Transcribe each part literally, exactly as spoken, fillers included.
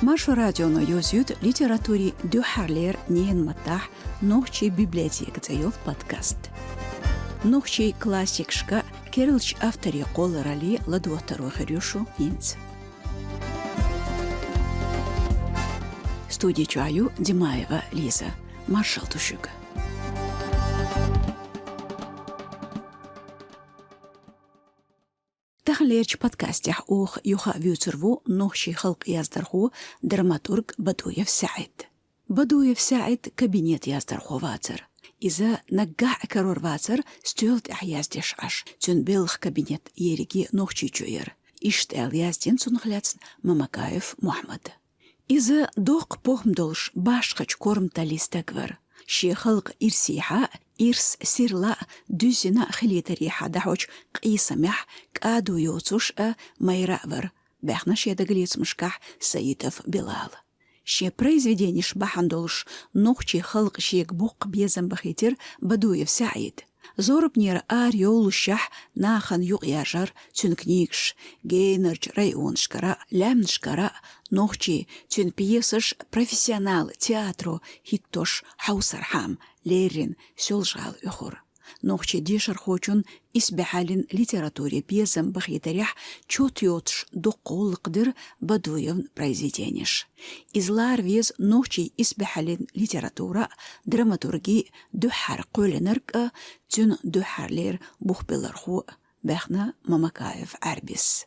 Маршо радионо йовзуьйту литературин дуьххьарлера ненан маттахь «Нохчийн библиотека» цӀе йолу подкаст. Нохчийн классикашка, керлачу авторийн кхолларалле ладоттаро хир ю шу хӀинца. Студи чохь ю Димаева Лиза. Маршалла ду шуьга. Таханлерчу подкастехь оха юха а вуьйцур ву нохчийн халкъан яздархо, драматург Бадуев СаӀид. Бадуев СаӀид кабинет яздархо вацара. Иза наггахь а карор вацара стоьла тӀехь яздеш Ӏаш, цуьнан белхан кабинет ерриге Нохчийчу яра. Иштта аьлла яздина цунах лаьцна Мамакаев Мохьмада. Иза доккха похӀма долуш башхачу корматаллин стаг вара. Шен халкъан ирсехьа а, ирс сирла а, дуьззина а хилийтарехьа дӀахьочу къийсамехь кӀадо йоцуш а, майра а вара, баьхна шен дагалецамашкахь Саидов Билала. Шен произведенеш бахьана долуш нохчийн халкъа шега боккха безам бахийтира Бадуев СаӀида. Зорбанера арайовлушехь нахана юкъаяржара цуьнан книгаш, генарчу районашкара а, лаьмнашкара а нохчийн, цуьнан пьесаш профессионал театро хӀиттош хьовсархьама леррина Соьлжа-ГӀала оьхура. Нохчийн дешархочун исбаьхьаллин литературе безам бахийтарехь чот йоцуш дуккха гӀуллакх дира Бадуевн произведенеш. Иза лара веза нохчийн исбаьхьаллин литература а, драматурги а дуьххьара кхоьллинарг а, цуьнан дуьххьарлера бухбиллархо а, баьхна Мамакаев Ӏаьрбис.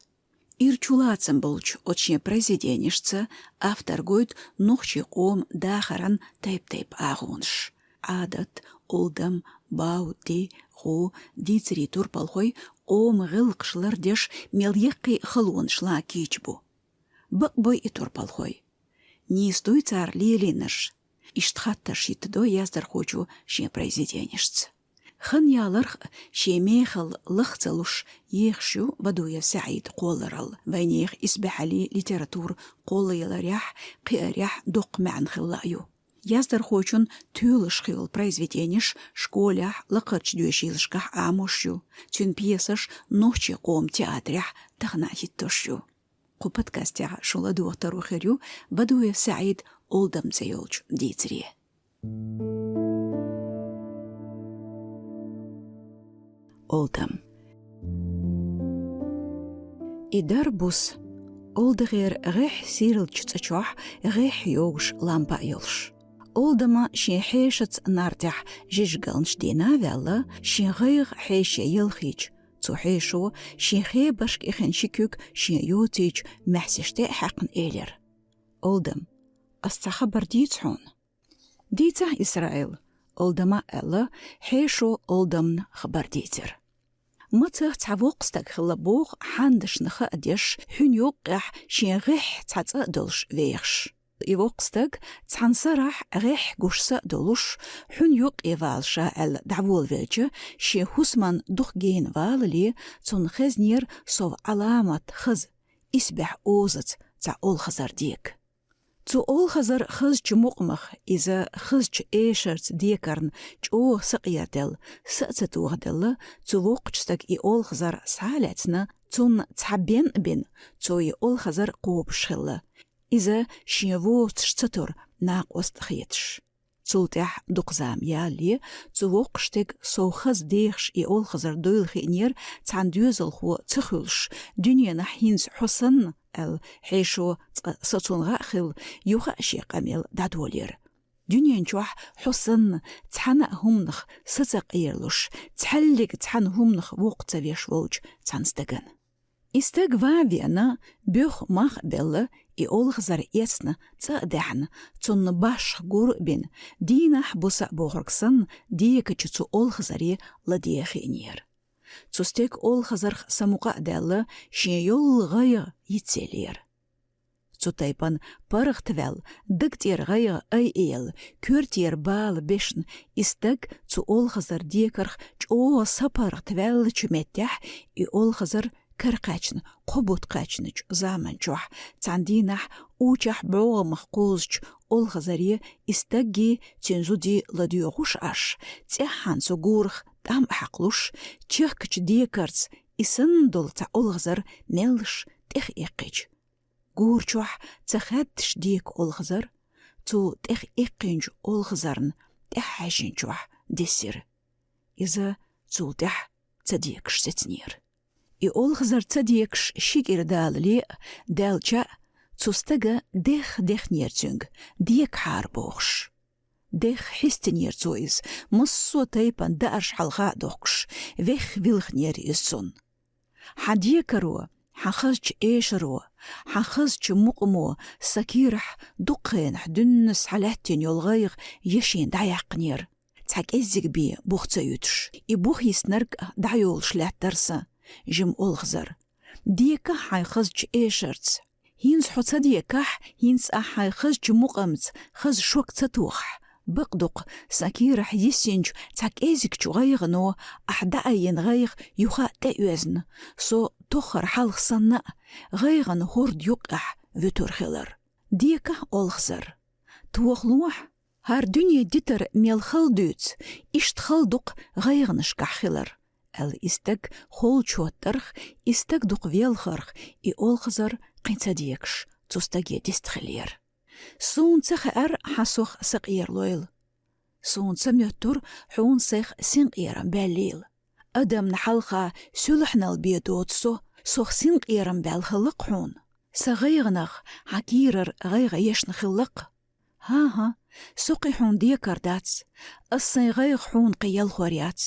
Ира чулацам болчу оцу шен произведенешца автор гойту нохчийн къоман дахаран тайп-тайпа агӀонаш: Ӏадат, олдам, бав, де, гӀо, дийцарийн турпалхой къоман гӀиллакхаш лардеш мел яккхий халонаш лан кийча бу. Бакъбой и турпалхой? Нийса дуй цара лелийнарш? Иштта хаттарш хӀиттадо яздархочо шен произведенешца. Хан яларх а, шен мехалла лах ца луш, ехаш ю Бадуев СаӀидан кхолларалла. Вайнехан исбаьхьаллин литература кхоллаяларехь, кхиарехь доккха маьӀна хилла а ю. Яздархочун тоьлуш хилла произведенеш школехь, лакхарчу доьшийлашкахь Ӏамош ю. Цуьнан пьесаш нохчийн къоман театрехь тахана а хӀиттош ю. Кху подкастехь шун ладоттаро хир ю Бадуев СаӀидан «Олдам» цӀе йолчу дийцаре. Олдам. И дара буса, олдагӀера гӀеххьа сийлачу цӀа чохь гӀеххьа йогуш лампа а йолуш. Олдама шен хьешаца нар тӀехь жижигалнаш дийна а ваьлла, шен гӀайгӀа хьеше ялхийча, цу хьешо шен хебаршка ихина ши куьг шен йоцийчу маьхьсаш тӀе а хьаькхна элира: «Олдам, ас цхьа хабар дийца хьуна». «Дийцахь, Исраил», — олдама аьлла, хьешо олдамна хабар дийцира. Мацах цхьа воккха стаг хилла боху, хьандашна хаа деш, хьуьна юккъехь шен гӀеххьа цхьа цӀа а долуш вехаш. И воккха стаг цхьана сарахь гӀеххьа гуш са а долуш, хьуьна юккъе вала ша аьлла дӀаволавелча, шен хӀусаман дукха гена валале, цунна хезнера сов Ӏаламат хаза, исбаьхьа озаца цхьа олхазар дека. Цу олхазар хазачу мукъамах, иза хазачу эшарца декарна чӀогӀа сакъерделла, са а ца тохаделла, цу воккхачу стага и олхазар схьа а лаьцна, цунна цхьа бен а бина, цо и олхазар кхобуш хилла. Иза шен воцуш ца тора накъост а хеташ. Цул тӀаьхьа дукха зама ялале, цу воккхачу стеган сов хаза дехаш и олхазар дуйла хиънера, цхьана доьзалхо ца хуьлуш, дуьненахь хӀинца хьо санна, аьлла, хьешо цкъа со цунга а хилла, юха а шен къамел дӀадолийра. Дуьнен чохь хьо санна, цхьана а хӀуманах са ца къералуш, цхьаьллиг цхьана хӀуманах воккха ца веш волчу цхьана стагана. И стаг ван а веана, буьх мах а белла, и олхазар эцна, цӀа а даьхьна, цунна башха гур а бина, дийнахь-буса а бохург санна, декачу цу олхазаре ладегӀа хиънера. Цу стеган олхазарх самукъа а даьлла, шен йолу гӀайгӀа йицъеллера. Цу тайпана паргӀатваьлла, даг тӀера гӀайгӀа айъелла, коьртера бала бешна, и стаг цу олхазар декарх чӀогӀа сапаргӀатваьллачу меттехь, и олхазар каракхаьчна, кхо бутт кхаьчначу заман чохь, цхьана дийнахь учахь бӀогӀамах кхозучу олхазаре и стаггий, цуьнан зудий ладоьгӀуш Ӏаш, цӀеххьана цу гурах тӀам а хьакхалуш, чехкачу декарца и санна долу цхьа олхазар меллаша тӀехъяьккхича, гӀур чохь ца хаьтташ дека олхазар, цул тӀех иккхинчу олхазарна тӀаьхьаьжжинчохь диссира. Иза цул тӀаьхьа ца декаш сецнера. И олхазар ца декаш ши кӀира далале а, даьлча а, цу стага дех дехнера цуьнга, декахьара бохуш. Дех хьистинера цо иза, массо а тайпана даарш хьалха а дохкуш, вех вилхинера иза цунна. Хьан декаро, хьан хазачу эшаро, хьан хазачу мукъамо сан кийрахь дукха хенахь дуьненас хьалаьттина йолу гӀайгӀа яшина дӀаяьккхинера, цхьа кӀеззиг бен бух ца юьтуш, и бух йиснарг а дӀайолуш лаьттара сан, жима олхазар. Декахь хьайн хазачу эшарца. ХӀинца хьо ца декахь, хӀинца ахь хьайн хазачу мукъамца хаза шок ца тохахь, бакъ ду-кх, сан кийрахь йиссинчу цхьа кӀезигчу гӀайгӀано ахь дӀаайина гӀайгӀа юха а тӀеоьзна, со тоххара хьалха санна а, гӀайгӀан хӀорда юккъехь вуьтур хилар. Декахь, олхазар. Тохалохь, хӀара дуьне дитар мел хала дуьйцу, иштта хала ду-кх гӀайгӀанашкахь хилар, аьлла, и стаг холчу хӀоттарх, и стаг дукха велхарх, и олхазар кхин ца декаш цу стаге дистхилира. Суна ца хаьара хьан сох сакъералойла. Суна ца моьттура хьуна сайх синкъерам баьллийла. Адамна хьалха суьлхьанал бен доцу со, сох синкъерам баьлла хилла-кх хьуна. Сан гӀайгӀанах хьан кийрара гӀайгӀа ешна хилла-кх. ХӀан-хӀа, со кхин хьуна декар дац, ас сайн гӀайгӀа хьуна кхин ялхор яц.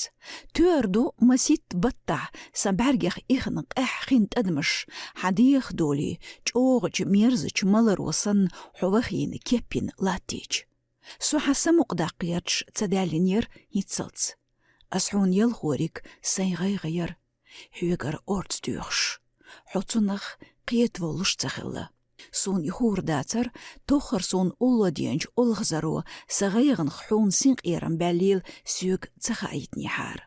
Тоьар ду маситта баттахь сан бӀаьргех ихна къаьхьа хин тӀадамаш, хьан дехадолий, чӀогӀачу мерзачу маларо санна хьо вахийна кеп йина латтийча. Со хьан самукъадаккха гӀерташ ца даьллинера хӀинццалц. Ас хьуна ялхориг сайн гӀайгӀа яра, хьоьгара орца доьхуш. Хьо цунах кхетаволуш ца хилла. Суна и хуур дацара, тоххара суна улло деанчу олхазаро сан гӀайгӀанах хьуна синкъерам баьллийла соьга ца хаийтинехьара.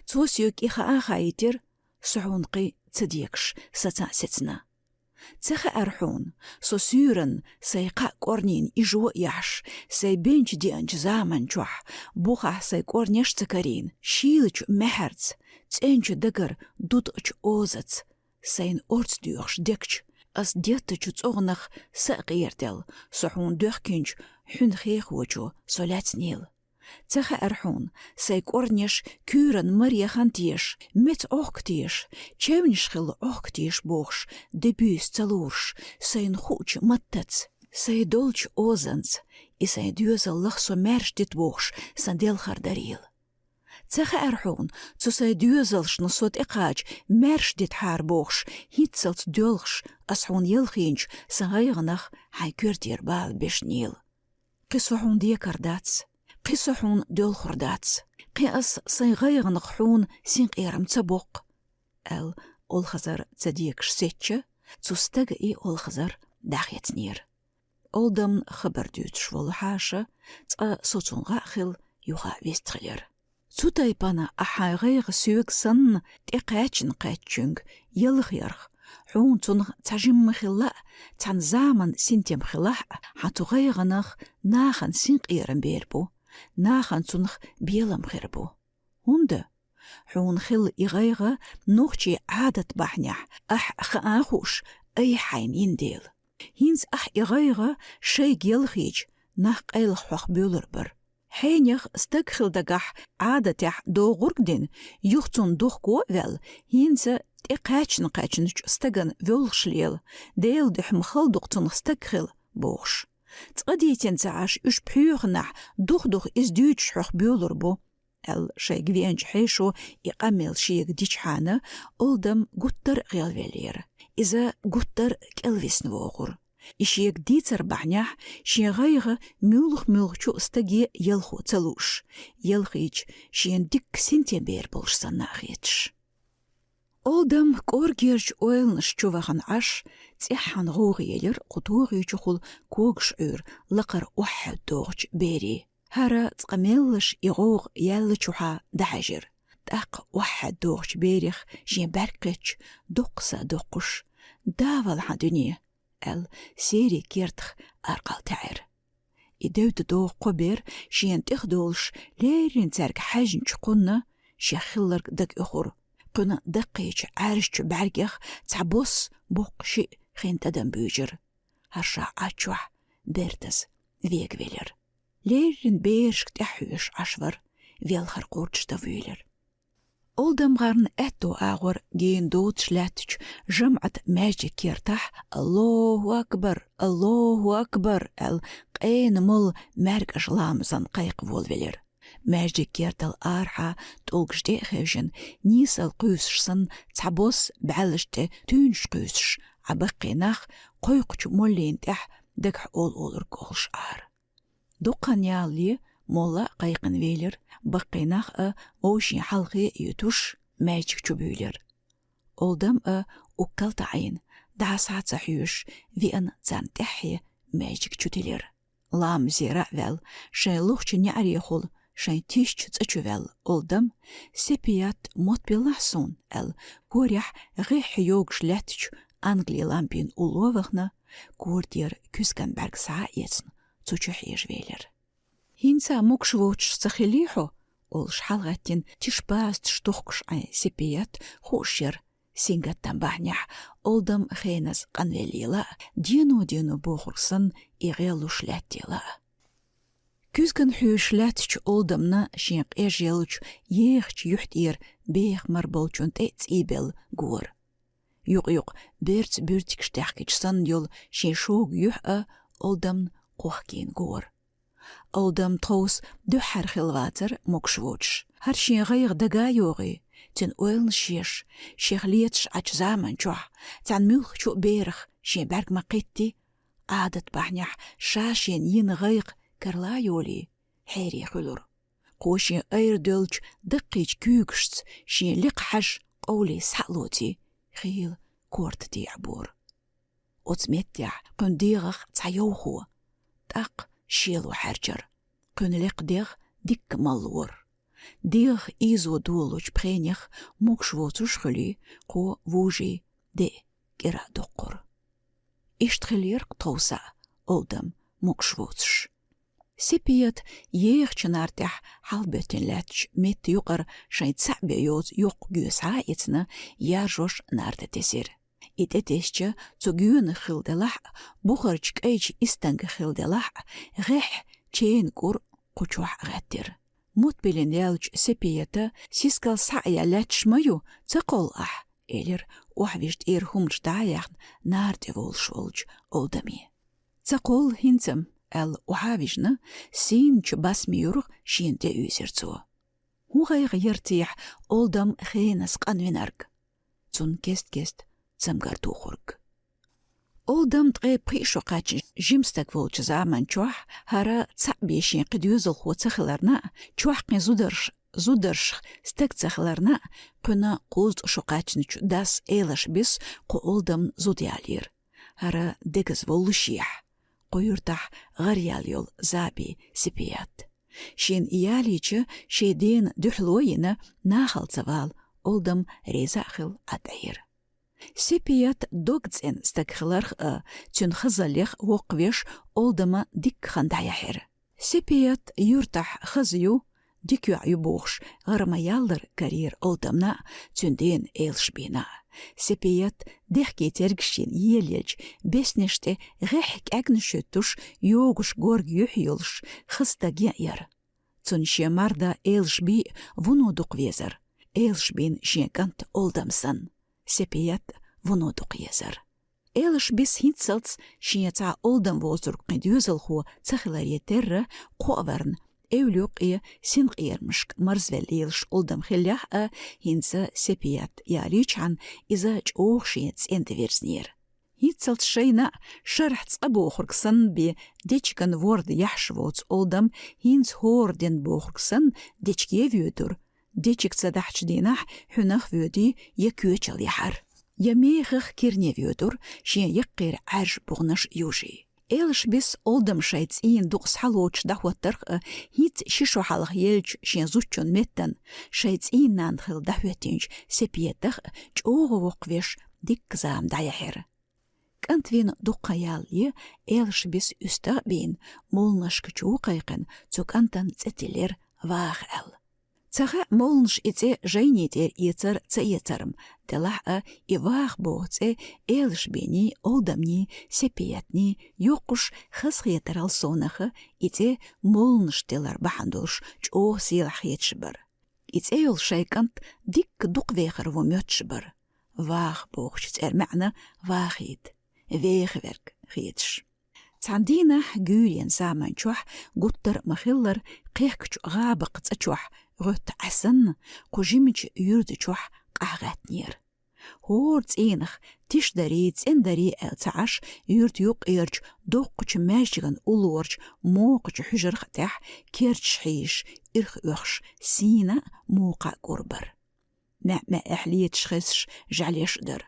Цо соьга и хаа хаийтира, со хьуна кхин ца декаш сацна а сецна. Ца хаьара хьуна, со суьйранна, сайн кхаа кӀорнина ижо а яхьаш, сайн бенча деанчу заман чохь, бухахь сайн кӀорнеш а ца карийна, шийлачу маьхьарца, цӀенчу дагара дутӀачу озаца, сайна орца доьхуш дегча, ас деттачу цӀогӀанах са а къерделла, со хьуна доьхкинчу хьуьнан хехочо со лаьцнийла. Ца хаьара хьуна, сайн кӀорнеш куьйранна маре хан теша, меца Ӏохка теша, чевнаш хилла Ӏохка теша бохуш, де буьйса ца лоруш, сайна хуучу маттаца, сайн долчу озанца, и сайн доьзаллах со маьрша дита бохуш, сан делхар дарийла. Ца хаьара хьуна, цу сайн доьзалшна со тӀекхача маьрша дитахьара бохуш, хӀинццалц доьлхуш, ас хьуна ялхийначу сан гӀайгӀанах хьайн коьртера бала бешнийла. Кхин со хьуна декар дац, кхин со хьуна доьлхур дац, кхин ас сайн гӀайгӀанах хьуна синкъерам ца боккху, аьлла, олхазар ца декаш сецча, цу стага и олхазар дӀахецнера. Олдамна хабар дуьйцуш волу хьаша, цкъа соцун гӀа а хилла, юха а вистхилира. Цу тайпана ахь хьайн гӀайгӀа соьга санна тӀекхаьчна кхаьччуьнга ялхъярх, хьуна цунах цхьа жимма хилла а, цхьана заман синтем хилахь а, хьан цу гӀайгӀанах нахана синкъерам бер бу, нахана цунах белам хир бу. ХӀунда? Хьуна хилла и гӀайгӀа нохчийн Ӏадат бахьанехь, ахь хаа хууш, айхьа хьайна йина дела. ХӀинца ахь и гӀайгӀа шайга ялхийча, нах къайлаха хьох боьлур бара. Хьенех стаг хила дагахь Ӏадатехь догӀург дина, юха цунна дохко а ваьлла, хӀинца тӀекхаьчна кхаьчначу стагана вевлхаш лела, Делан дуьхьа ма хала ду-кх цунах стаг хила, бохуш. Цкъа дийцина ца Ӏаш, уьш пхьоьханахь, дух-дух иза дуьйцуш хьох боьлур бу, аьлла, шайга веанчу хьешо и къамел шега дичхьана, Олдам гуттар а гӀелвеллера. Иза гуттар а кӀелвисна вогӀура. И шега дийцар бахьанехь, шен гӀайгӀа муьлхха-муьлххачу стаге ялхо ца лууш, ялхийча, шена дикка синтем бер болуш санна а хеташ. Олдам кӀоргерчу ойланаш чу вахана Ӏаш, цӀеххьана гӀовгӀа елира кху тогӀи чухула когаш Ӏуьйра лакхара охьахьаьдда догӀучу берийн. ХӀара цкъа меллаша и гӀовгӀа яьллачухьа дӀахьаьжира. ТӀаккха охьахьаьдда догӀучу берех шен бӀаьрг кхетча, доккха са доккхуш: «Давала хьан дуьне!» — аьлла, серийн кертах аркъал таьӀира. И девда догӀу кхо бер шена тӀехдолуш, леррина цаьрга хьаьжначу кхунна шех хилларг дага оьхура. Кхуьнан даккхийчу Ӏаьржачу бӀаьргех цхьа бос боккха шиъ хин тӀадам буьйжира. ХӀара ша Ӏаччохь бертаза вегавелира. Леррина берашка тӀаьхьа хьоьжуш Ӏаш вара, велхар кхоччуш дан вуьйлира. Олдамгара аьтто агӀор гена доцуш лаьттачу жамӀат маьждиг кертахь «Аллоху акбар! Аллоху акбар!» аьлла, къена молла маьркӀажа ламазан кхайкха волавелира. Маьждиг кертал арахьа тӀулгаш тӀе а хевшина, нийсал кхуьйсуш санна, цхьабосса бӀаьллаш тӀе туьйнаш кхуьйсуш, Ӏа баккхий нах кхойкхучу моллина тӀехь дагахь олалург олуш ара. Дукха хан ялале молла а кхайкхина велира, баккхий нах а вовшийн хьалхе а юьтуш, маьждиг чу буьйлира. Олдам а уггал таӀийна, дӀаса а ца хьоьжуш, веана царна тӀаьххье маьждиг чу тиллира. Ламазера а ваьлла, шайн лохачу неӀарехула, шайн тишачу цӀа чу ваьлла Олдам, Сепият мотт биллахь суна, аьлла, корехь гӀеххьа йогуш лаьттачу ангали лампин улло а вахана, кора тӀера куьзган бӀаьрг схьа а эцна, цу чу хьежа велира. «ХӀинца могуш воцуш ца хилий хьо?» олуш хьалагӀаьттина, тиша пазаташ тохкуш Ӏайн Сепият хууш яра, сингаттам бахьанехь Олдам хеназа къанвеллийла а, дено-дено бохург санна, и гӀеллуш лаьттийла а. Куьзгана хьоьжуш лаьттачу Олдамна шен къежъеллачу ехачу юьхь тӀера беха мара болчун тӀе цӀийбелла гора. Юкъ-юкъа берца буьртигаш даьхкича санна йолу шен шога юьхь а Олдамна кхохкийна гора. Олдам тховса дуьххьара хилла вацара могуш воцуш. ХӀара шен гӀайгӀа дага а йогӀий, цуьнан ойланаш еш, шех леташ Ӏачу заман чохь, цхьана муьлххачу а берах шен бӀаьрг ма кхеттий, Ӏадат бахьанехь ша шена йина гӀайгӀа карла а йолий, хьерий хуьлура. Кхо шен айра доьллачу даккхийчу куьйгашца шен лекха хьажа къовлий схьа а лоций, хийла корта тӀехь бора. Оцу меттехь кхуьнан дегӀах цхьа йовхо, тӀаккха шело хьаьрчара. Кхуьнан лекха дегӀ дикка маллора. ДегӀах ийзо долалучу пхенех могуш воцуш хуьлий, кхо вужий деа кӀира а доккхура. Иштта хиллера тховса а Олдам могуш воцуш. Сепият ехачу нар тӀехь хьалабоьттина лаьттачу метта юкъара шайн цхьаъ бен йоцу йоккха гуьйса схьа а эцна, яржош нарда тесира. И тӀетесча, цу гуьйнах хилла делахь а, бухарчу кӀайчу истангах хилла делахь а, гӀеххьа ченан кӀур кху чохь гӀеттира. Мотт биллина яьллачу Сепията сискал схьа а яьлла лаьтташ ма ю, ца кхолла ахь, элира охьавижа тӀера хӀуманаш дӀа а яьхна, нара тӀе волуш волчу Олдаме. Ца кхолла хӀинца-м, аьлла, охьа а вижна, сийначу басме юргӀа шена тӀеуьйзира цо. ХӀун гӀайгӀа яра техьа Олдам хеназа къанвинарг? Цунна кест-кеста цамгар тухург. Олдам ткъе пхиъ шо кхаьчна жима стаг волчу заман чохь, хӀара цхьаъ бен шен кхин доьзалхо ца хиларна а, чохь кхин зударш, зударшах стаг ца хиларна а, кхуьнан кхузткъа шо кхаьчначу дас Элашбис кху Олдамна зуда ялийра. ХӀара дегаза воллушехь, кху юьртахь гӀараяьлла йолу Заби Сепият. Шена ялийча, шен дена дуьхьало а йина, нахала ца вала, Олдам реза а хилла ӀатӀаийра. Сепият дог цӀена стаг хиларх а, цуьнан хазаллех воккхавеш Олдама дикка хан дӀаяьхьира. Сепият юьртахь хаза ю, дика йоӀ ю бохуш, гӀара ма-яллара карийра Олдамна а, цуьнан дена Элашбина а. Сепият дехкий тергаш йина елаелча, беснеш тӀе гӀеххьа кӀаьгнаш хӀуьттуш, йогуш горга юьхь йолуш, хаза стаг ян яра. Цунна шен марда Элашби вуно дукха везара. Элашбина шен кӀант Олдам санна, Сепият вуно дукха езара. Элашбис хӀинццалц шен цхьа Олдам воцург кхин доьзалхо ца хиларе терра, кхоъ варна, эвла юккъе синкъерамашка марзвелла лелаш Олдам хиллехь а, хӀинца Сепият ялийчхьана, иза чӀогӀа шен цӀен тӀе вирзинера. ХӀинццалц шайна а шарахь цкъа бохург санна бен дечиган ворда яхьаш воцу Олдам хӀинца хӀора ден бохург санна дечиге воьдура, дечиг ца дахьачу дийнахь хьуьнах воьдий я коьчал яхьара, я мехах кирне воьдура, шен яккхийра Ӏаьржа буханаш южий. Элашбис Олдам шайн цӀийнан дукъ схьалоцуш дӀахӀоттарх а, хӀинца ши шо хьалха еллачу шен зудчун меттана шайн цӀийнан нана хилла дӀахӀоьттинчу Сепиятах а чӀогӀа воккхавеш дикка зама дӀаяьхьира. КӀант вина дуккха ялале, Элашбис уьстагӀ а бийна, молланашка чу кхайкхина, цу кӀантана цӀе тиллира Ваха аьлла. Ца хаьа, молланаш и цӀи жайни тӀера эцар ца эцар-м, делахь а и Ваха боху цӀе Элашбений, Олдамний, Сепиятний йоккхуш хазахетарал совнаха, и цӀе молланаш тиллар бахьана долуш чӀогӀа сийлахь хеташ бара. И цӀе йолу шайн кӀант дикка дукха вехар ву моьттуш бара. Ваха бохучу цӀера маьӀна вахийта, вехаверг хеташ. Цхьана дийнахь гуьйренан заман чохь, гуттар а ма-хиллара, кхехкачу гӀабакха цӀа чохь гӀоьттина Ӏа санна, кху жимачу юьрта чохь къахьа гӀаьттинера. ХӀора цӀийнах тишдарий, цӀендарий аьлла ца Ӏаш, юьрта юккъерчу доккхачу маьждиган уллорчу мокхачу хьуьжарх а тӀехь керташ хьийзаш, ирх оьхуш, сийна а, мокха а кӀур бара. МаьӀ-маьӀехь леташ хезаш жӀаьлеш а дара.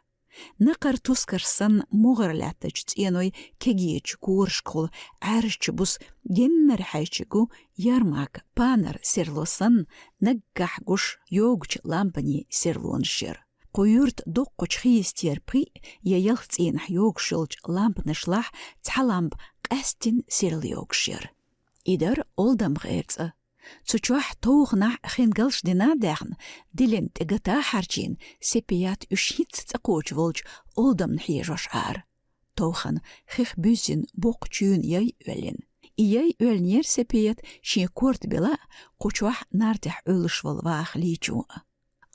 Накхара тускарш санна могӀара лаьттачу цӀенойн кегийчу корашкахула Ӏаьржачу буса геннара хьаьжча гу ярмак панар серло санна, наггахь гуш йогучу лампанийн серлонаш яра. Кху юьрта доккхачу хийстера пхиъ я ялх цӀийнахь йогуш йолчу лампанашлахь цхьа лампа къаьсттина серла йогуш яра. И дара Олдамгера цӀа. Цу чохь товханахь хин галш дина а даьхна, дилина тӀе гата а хьарчийна, Сепият уьш хӀинцца цӀа кхочуш волчу Олдамна хьежош Ӏара. Товхана хих буьззина боккха чуьйна яй оьллина. И яй оьллинера Сепият шен корта била а, кху чохь нар тӀехь Ӏуьллуш волу Ваха лийчо а.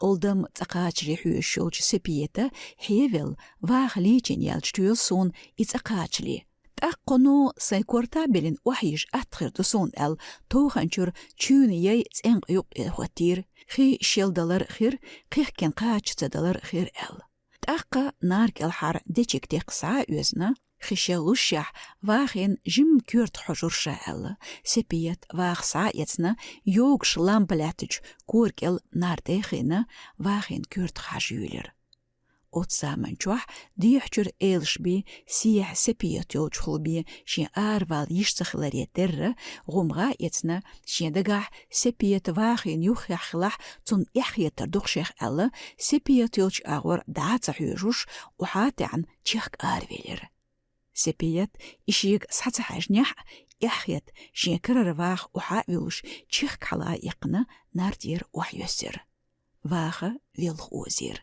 Олдам цӀа кхачале хьоьжуш йолчу Сепията хьевелла, Ваха лийчина яьлча тоьлу суна и цӀа кхачале. ТӀаккха кхуно сайн корта а биллина охьайижа атта хир ду суна аьлла, товханчуьра чуьйна яй цӀенкъа юккъе хӀоттийра, хи шелдалар а хир, кхихкина кхача ца далар а хир аьлла. ТӀаккха нар кӀелхьара дечиг текха схьа а оьзна, хи шеллушшехь, Вахин жимма коьртах хьожура ша аьлла, Сепият Ваха схьа а эцна, йогуш лампа лаьттачу кора кӀел нар тӀе а хиъна, Вахин коьртах хьажа йолийра. Оцу заман чохь дехьачуьра Элашбин, сехьа Сепият йолчухула бен шен аравала йиш ца хиларе терра, гӀум гӀа а эцна, шен дагахь Сепият Вахин юххехь хилахь, цунна эхь хетар ду-кх шех аьлла, Сепият йолчу агӀор дӀа а ца хьоьжуш, охьа а таьӀна, чехка аравелира. Сепият, и шега схьа ца хьаьжнехь а, эхь хетта, шен карара Ваха охьа а вуьллуш, чехка хьала а иккхина, нар тӀера охьайоьссира. Ваха велха озийра.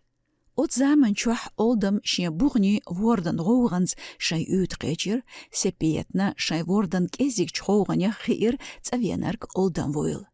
Оцу заман чохь Олдам шен буханийн ворданан гӀовгӀанца шайн уьйтӀа кхечира, Сепиятна шайн ворданан кӀеззигчу гӀовгӀанех хиира цӀа веанарг Олдам вуйла.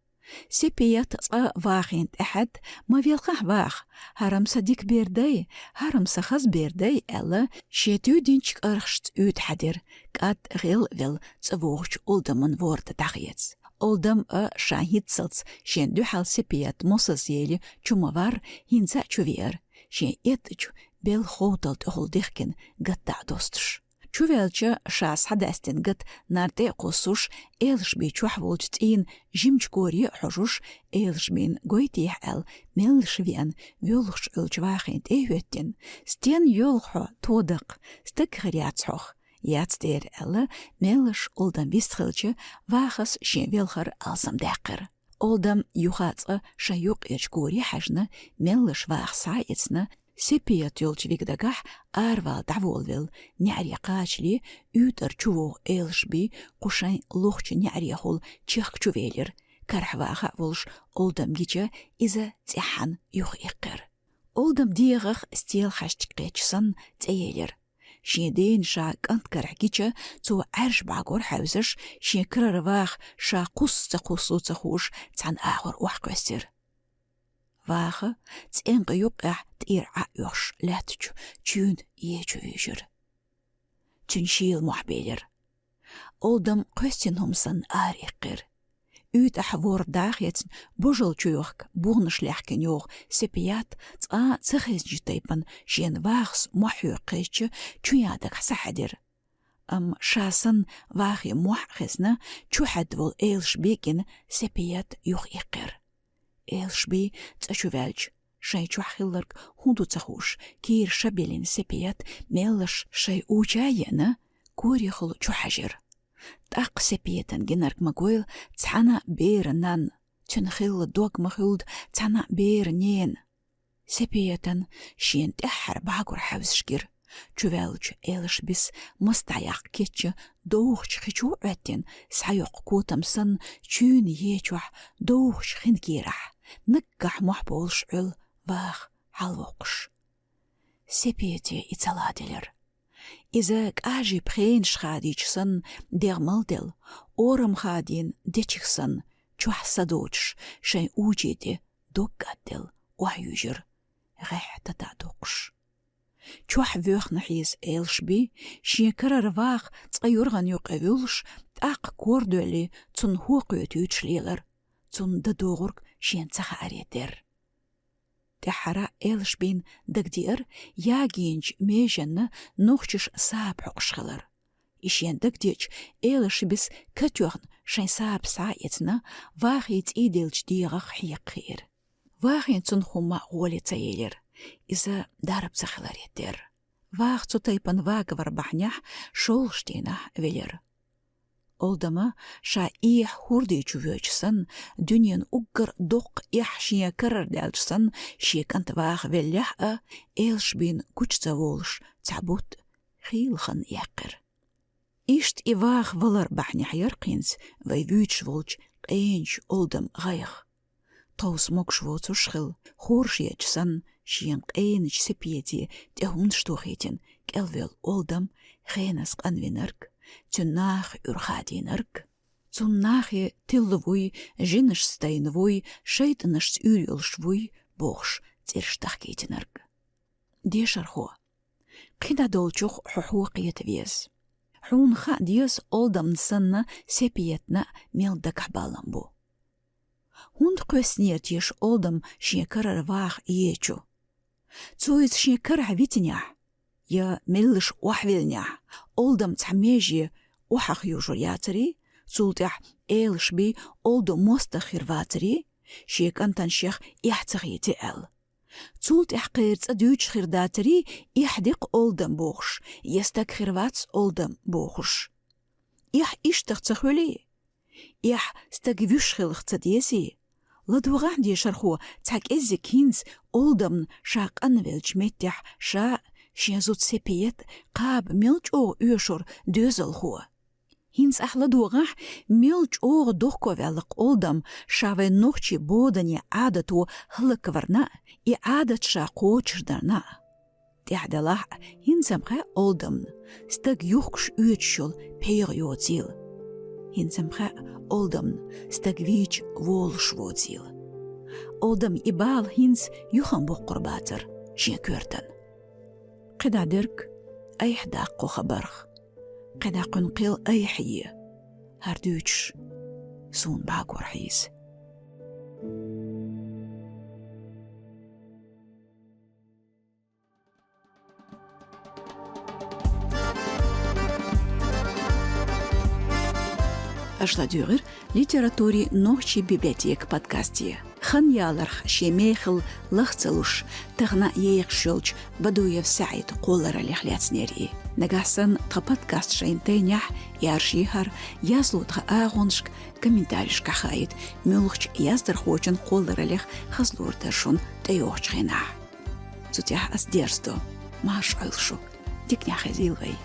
Сепият цкъа Вахина тӀаьхьаьдда: «Ма велхахь, Ваха, хӀара-м сан дика бер дай, хӀара-м сан хаза бер дай», — аьлла, шен туьйдинчу кӀархашца уьйтӀа хьаьдира, кӀад гӀел а велла цӀа вогӀучу Олдаман ворда дӀахеца. Олдам а ша хӀинццалц шен дуьхьал Сепият мосазза елла чу ма варра, хӀинца а чу веара, шен эттачу белхан ховтал тӀехула дихкина гатта а достуш. Чу ваьлча, ша схьадаьстина гата нар тӀе а кхуссуш, Элашби чохь волчу цӀийнан жимачу коре а хьожуш, Элашбина гойтехьа аьлла, меллаша веана, воьлхуш Ӏуьллучу Вахина тӀе а хӀоьттина: «Стенна йоьлху хьо, тодакх, стаг хир яц хьох?» «Яц дера», — аьлла, меллаша Олдам вистхилча, Вахас шен велхар алсамдаьккхира. Олдам юха цкъа шайн юккъерчу коре хьаьжна, меллаша Ваха схьа а эцна, Сепият йолчу вига дагахь аравала дӀаволавелла, неӀаре кхачале, уьйтӀара чу вогӀу Элашби кху шайн лохучу неӀарехула чехка чу велира, карахь Ваха а волуш, Олдам гича, иза цӀеххьана юха иккхира. Олдам дегӀах стелан хьаштиг кхечча санна цӀе елира. Шен дена ша кӀант карахь гича, цо Ӏаьржа бӀагор хьаьвзаш, шен карара Ваха ша кхуссу ца кхуссу ца хууш, цхьана агӀор охьакхоьссира. Ваха цӀенкъа юккъехь тӀера Ӏа а оьхуш лаьттачу чуьйна ечу вуьйжира. Цуьнан шийла мохь белира. Олдам кхоьссина хӀума санна ара иккхира. УьйтӀахь ворда дӀа а хецна, божал чу йохка, буханаш лаьхкина йогӀу Сепият цкъа а ца хезнчу тайпана шена Вахас мохь хьоькху хезча, чу ян дагахь схьахьаьдира. Амма ша санна Вахин мохь а хезна, чу хьаьдда волу Элашби гина Сепият юха иккхира. Элашби цӀа чу ваьлча, шайн чохь хилларг хӀун ду ца хууш, кийра ша биллина Сепият меллаша шайн уча а еана, корехула чу хьаьжира. ТӀаккха Сепиятан гинарг ма-гойл цхьана а беран нанна, цуьнан хилла дог ма-хуьлда цхьана а беран ненан. Сепиятан шена тӀаьххьара бӀагор хьаьвзаш гира. Чуваьллача Элашбис мас дӀаяккха кечъяь довхача хи чу Ӏоьттина, схьайоккха котам санна, чуйна ечохь довхача хин кийрахь, наггахь мохь болуш Ӏуьллу ваха хьалавоккхуш. Сепете и ца ладелира. Иза кӀажийн пхенаш хадийча санна дегӀ малделла, орам хадийна дечиг санна, чохь са доцуш, шайн учий тӀе дог гатделла, охьаюьйжира, гӀеххьа тата доккхуш. Чохь воьхна хьийза Элашби, шен карара ваха цкъа юргӀан юккъе вуьллуш, тӀаккха кора доьллий, цунна хӀо кхетуьйтуш лелара, цунна дан догӀург шена ца хаарехь дара. ТӀаьххьара Элашбина дагадеара, ягийначу меженна нохчаша саба хьокхуш хилар. И шена дагадеача, Элашбис катоьхна шайн саба схьа а эцна, вахий цӀийделлачу дегӀах хьекхахиира. Вахийна цунна хӀумма а гӀоле ца елира. Иза дарба ца хиларе терра. Ваха цу тайпана вагавар бахьанехь шолгӀачу дийнахь велира. Олдама ша эхь хӀорда чу воьдуш санна, дуьненан уггар доккха эхь шен карара даьлча санна, шен кӀант ваха веллехь а, Элашбина гучу ца волуш цхьа бутт хийла хан яьккхира. Иштта и ваха валар бахьанехь яра хӀинца вай вуьйцуш волчу къеначу Олдаман гӀайгӀа. Тховса могуш воцуш хилла, хӀора шеча санна, шена къеначу Сепете тӀе хӀуманаш тохийтина, кӀелвелла Олдам хеназа къанвинарг, цуьнан нахах уьйр хадийнарг. Цунна нахе тилла вуй, жинашца тайна вуй, шайтӀанашца уьйр йолуш вуй бохуш цӀераш тахкийтинарг. Дешархо, кхин дӀа долчух хьо хӀо кхета веза. Хьуна хаа деза Олдамна санна, Сепетна мел дагахь балам бу. ХӀунда кхоьссинера теша Олдам шен карара ваха ечу? Цо иза шен карахь витинехь, я меллаша охьавиллинехь, Олдам цхьа меже охьахуьйжур яцарий, цул тӀаьхьа Элашби Олдан мостагӀ хир вацарий, шен кӀантана шех эхь ца хийти аьлла. Цул тӀаьхьа кхеран цӀа дуьйцуш хир дацарий, эхь ди-кх Олдан бохуш, я стаг хир вац Олдан бохуш. Эхь иштта-кх ца хуьлий? Эхь стаг вуьйш хиларх ца дезий? ЛадогӀахь, дешархо, цхьа кӀеззиг хӀинца Олдамна ша къанвеллачу меттехь ша а, шен зуда Сепет а кхаба мел чӀогӀа оьшура доьзалхо. ХӀинца ахь ладогӀахь, мел чӀогӀа дохковаьлла-кх Олдам ша вайн нохчийн боданийн Ӏадато хӀаллакварна а, и Ӏадат ша кхочушдарна а. ТӀаьхьа делахь а, хӀинца-м хаьа Олдамна, стаг юхкуш оьцуш йолу пхьегӀа йоцийла. ХӀинца-м хаьа Олдамна, стаг вийча волуш воцийла. Олдам и бала хӀинца юха-м боккхур бацара шен коьртана. КхидӀа дерг айхьа даккха хабарх. КхидӀа кхуьнан кхел айхьа е. ХӀара дуьйцуш суна багор хьийза. Аша ладуьйгӀира литературин нохчийн библиотекан подкасте. Хан яларх шен мехала лах ца луш, тахана а ехаш йолчу Бадуев СаьӀидан кхоллараллех лаьцнера и. Нагахь санна тхан подкаст шайна тайнехь, яржийхьара, язло тхан агӀонашка, комментарийшкахь хаийта, муьлххачу яздархочун кхоллараллех хазлур дара шуна тӀейогӀучу хенахь. Цу тӀехь ас дерзадо. Марша Ӏойла шу. Диканехь хезийла вай.